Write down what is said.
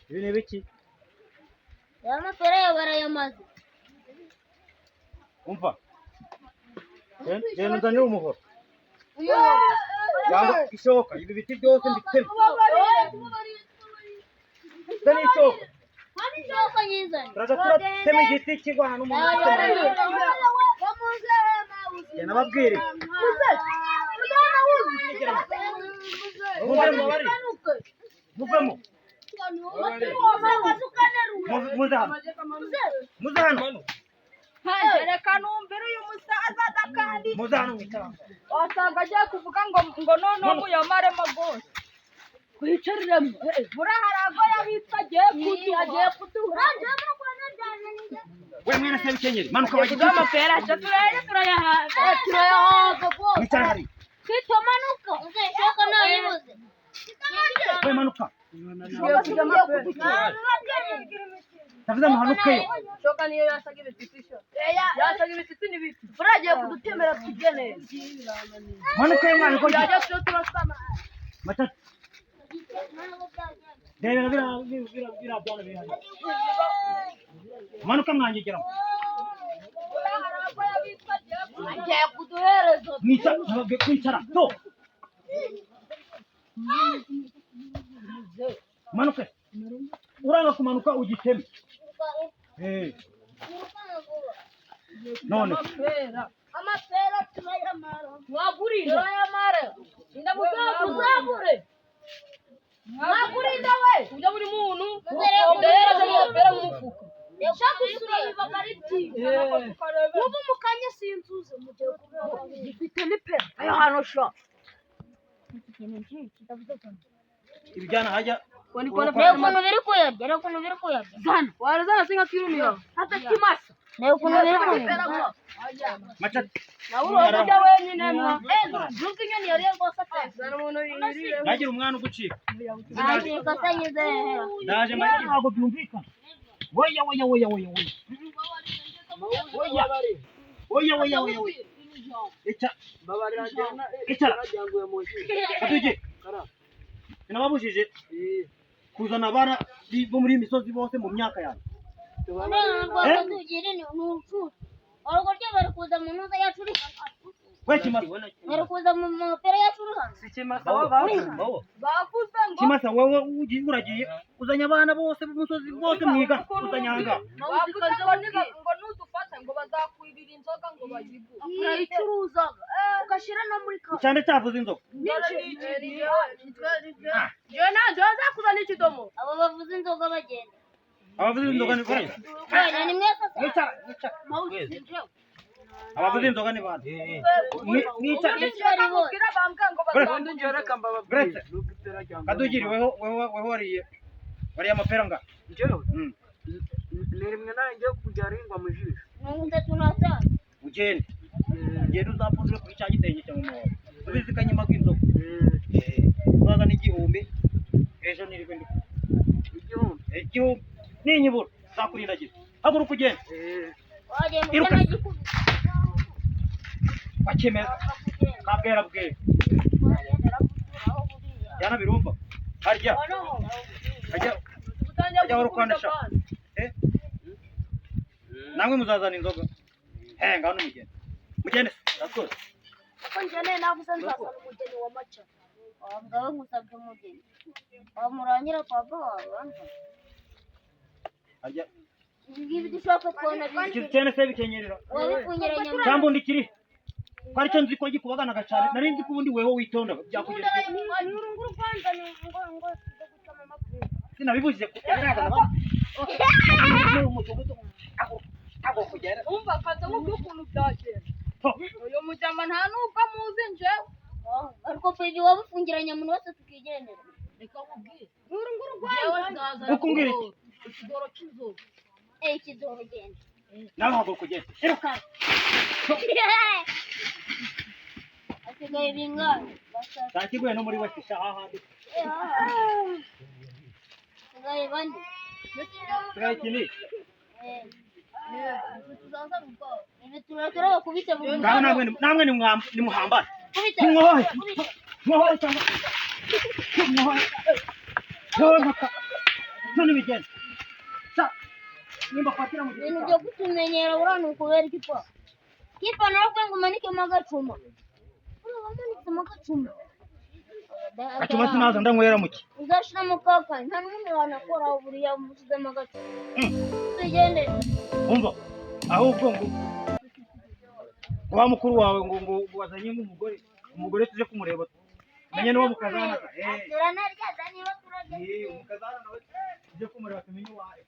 Ibi ni ibiki? Aya mapera barayamaze. Umva. Genda uzanire umuhoro. Yanga ishoka, ibi biti byose mbiteme. Zana ishoka. Ishoka nyizane. Turaza turatema igiti kigwa hano umuntu. Genda babwire. Muvemo bari. Muvemo. Muze hano. Muze hano. Reka numvire uyu musaza kandi Muze hano mwicara. wasanga agiye kuvuga ngo ngo noneho muyamaremo rwose. Twicariremo. Buriya hari ago yabitse agiye kuduha. Agiye kuduha. We mwene se bikenyeri, manuka wajye. Kuduha amapera turayahaga. Turayahaga rwose. Mwicara hari. Manuka. Ishoka ntayibuze. We manuka. Ndavuze muhanukeyo. Shoka niyo yasaga ibititi sho. Yasaga ibititi n'ibiti. Buriya agiye kudutemera tujye neza. Manukeyo mwana uko Yajya tuyo turasama. Matatu. Ndebera bira bira bira byana biri hano. Manuka mwanyigira. Agiye kuduhereza. Mwicara, nababwiye kwicara. To. Manuke. Uranga kumanuka ugiteme. None. Amapera turayamara. Mwagurira. Turayamara. Ndamuzagure. Mwagurinda we. Ujya buri muntu. Ndahereza amapera mu mufuka. Shaka usura biba ari byiza. Ubu mukanya sinzuze mugiye kubona. Gifite n'ipera. Ayo hano sha. Ibijyana hajya. Reba ukuntu biri kuyarya, reba ukuntu biri kuyarya. Zana. Warazana singa kirumira. Hata kimasa. Reba ukuntu biri kuyarya. Matatu. Nawe ujya wenyine mwa. Nubwo inyoni yariye rwose ate. Zana umuntu yirire. Nagira umwana ugucika. Nacika se nyize. Ndaje mbagira ntabwo byumvikana. Oya oya oya oya oya. Oya. Oya oya oya oya. Ica. Icara. Katuje. Nababujije kuzana abana bo muri misozi bose mu myaka yanjye. None tugira ni urupfu. Orugoryo bari kuza mu ntuza yacu uri hano. We kimasa. Bari kuza mu mapera yacu uri hano. Bavuze ngo Kimasa wowe ugiye uragiye uzanye abana bose b'umusozi bose mwiga uzanye aha. Bavuze ngo niba ngo nudufata ngo bazakwibira inzoga ngo bayigure. Urayicuruzaga. Ugashyira no muri ka. Cyane cyavuze inzoga. Jewe nanjye bazakuzana ikidomo. Abo bavuze inzoga bagenda. Abavuze inzoga ni bande. Wenda ni mwese se. Mwicara, mwicara. Abavuze inzoga ni bande. Mwicara. Bakubwira bambwira ngo Buretse. Kadugiri weho weho weho wariye. Wariye amapera nga. Ni rimwe nanjye kujya ringwa mu jisho. 35. Ugende. Ugende uzapfundure kuri cya gitenge cya mama wawe. Ubizi kanyuma k'inzoga. Uzaza n'igihumbi. Ejo nirirwe ndi. Igihumbi. Igihumbi. Ninyibura nzakurindagira. Haguruka ugende. Wagenda Iruka. ukanagikubita. Bakemera. Kabwera bwera. Jyana birumva. Harya. Harya. Harya wari ukwanisha. Namwe muzazana inzoga. Ngaho nimugende. Mugende se. Urakoze. Kuko njye navuze nzazana umugeni wa maca. Wabwa we ngusabye umugeni. Wamurangira papa wawe wamva. Harya. Ibi ngibi dushaka twabona bindi. Iki cyane se bikenyerera. Wabipfunyiranye mu. Cyangwa undi kiri. Ko aricyo nzi ko gikubaganaga cyane. Nari nzi ko ubundi weho witonda byakugeza. Ni urunguru kwanza ni ngo ngo gucamo amapera. Sinabibujije kugera mu mudugudu ntabwo kugera. Umva, kaza nkubwire ukuntu byagenda. Uyu mujama nta nubwo amuzi njyewe. Ariko peji waba ufungiranye umuntu wese tukigendera. Reka nkubwire. Nguru nguru. Njyewe Rwanda. nzazana Ukumbwira iki? ikidoro cy'inzoga. Eh, ikidoro, genda. Nawe ntabwo kugenda, iruka. Hasigaye bingana? Batatu. Ntakiguye no muri wese sha hahandi. Eh, hasigaye bane. Sigaye iki ni Eh, ibi turakora bakubite mu ngaho. Namwe nimuhambane. Kubita. Nimwohe. Kubita. Mwohe cyangwa mwohe, mwohe mpaka none bigenda sa nimba kwatira mu Ibintu byo kutumenyera buriya ni ukubera iki pa kipa nawe ngo umanikemo agacuma? Buriya wamanitsemo agacuma. Gacuma sinaza ndanywera muki. Uzashiramo kaka, nta n'umuntu wanakoraho buriya mushyizemo agacuma. Tugende. Umva, ahubwo ngo wa mukuru wawe ngo wazanye nk'umugore, umugore tuje kumureba menye n'uwo mukazana. Turanarya niba turarya. Umukazana nawe tuje kumureba tumenye uwo ari.